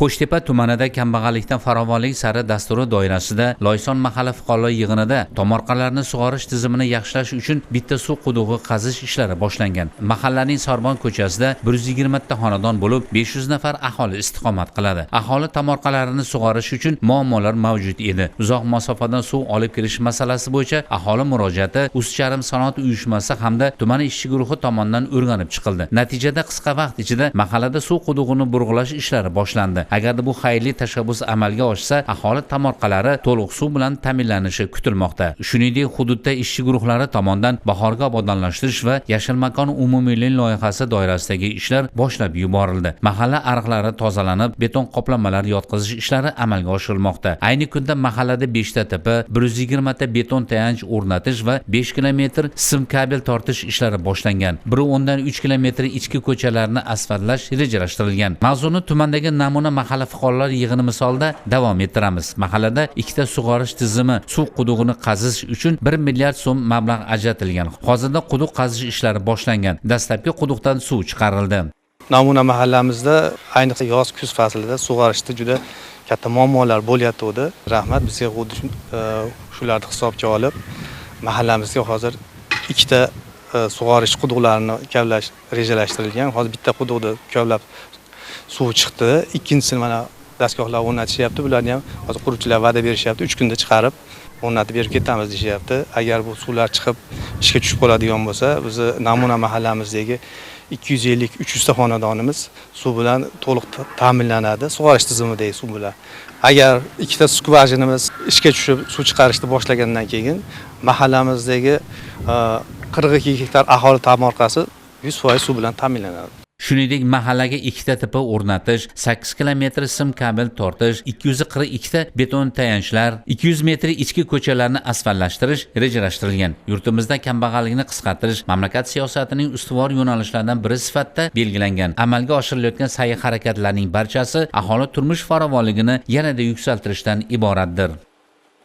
Qo'shtepa tumanida kambag'allikdan farovonlik sari dasturi doirasida Loyson mahalla fuqarolar yig'inida tomorqalarni sug'orish tizimini yaxshilash uchun bitta suv qudug'i qazish ishlari boshlangan. Mahallaning Sorbon ko'chasida 120 ta xonadon bo'lib, 500 nafar aholi istiqomat qiladi. Aholi tomorqalarini sug'orish uchun muammolar mavjud edi. Uzoq masofadan suv olib kirish masalasi bo'yicha aholi murojaati Uzcharm sanoat uyushmasi hamda tuman ishchi guruhi tomonidan o'rganib chiqildi. Natijada qisqa vaqt ichida mahallada suv qudug'ini burg'ulash ishlari boshlandi. Agarda bu xayrli tashabbus amalga oshsa, aholi tomorqalari to'liq suv bilan ta'minlanishi kutilmoqda. Shuningdek, hududda ishchi guruhlari tomonidan bahorgi obodonlashtirish va Yashil makon umummilliy loyihasi doirasidagi ishlar boshlab yuborildi. Mahalla ariqlari tozalanib, beton qoplamalar yotqizish ishlari amalga oshirilmoqda. Ayni kunda mahallada 5 ta tepa, 120 ta beton tayanch o'rnatish va 5 kilometr sim kabel tortish ishlari boshlangan. 1.3 kilometr ichki ko'chalarni asfaltlash rejalashtirilgan. Mavzuni tumandagi namuna mahalla fuqarolar yig'ini misolida davom ettiramiz. Mahallada ikkita sug'orish tizimi suv qudug'ini qazish uchun 1 milliard so'm mablag' ajratilgan. Hozirda quduq qazish ishlari boshlangan. Dastlabki quduqdan suv chiqarildi. Namuna mahallamizda ayniqsa yoz kuz faslida sug'orishda juda katta muammolar bo'layotgandi. Rahmat, bizga xuddi shularni hisobga olib mahallamizga hozir ikkita sug'orish quduqlarini kavlash rejalashtirilgan. Hozir bitta quduqni kavlab suv chiqdi, ikkinchisini mana dastgohlar o'rnatishyapti. Bularni ham hozir quruvchilar va'da berishyapti, 3 kunda chiqarib o'rnatib berib ketamiz deyishyapti. Agar bu suvlar chiqib ishga tushib qoladigan bo'lsa, bizni namuna mahallamizdagi 250-300 ta xonadonimiz suv bilan to'liq ta'minlanadi, sug'orish tizimidagi suv bilan. Agar ikkita skvajinamiz ishga tushib suv chiqarishni boshlagandan keyin mahallamizdagi 42 gektar aholi tomorqasi 100% suv bilan ta'minlanadi. Shuningdek, mahallaga ikkita tepa o'rnatish, 8 kilometr sim kabel tortish, 242 ta beton tayanchlar, 200 metr ichki ko'chalarni asfaltlashtirish rejalashtirilgan. Yurtimizda kambag'allikni qisqartirish mamlakat siyosatining ustuvor yo'nalishlaridan biri sifatida belgilangan. Amalga oshirilayotgan sa'y harakatlarning barchasi aholi turmush farovonligini yanada yuksaltirishdan iboratdir.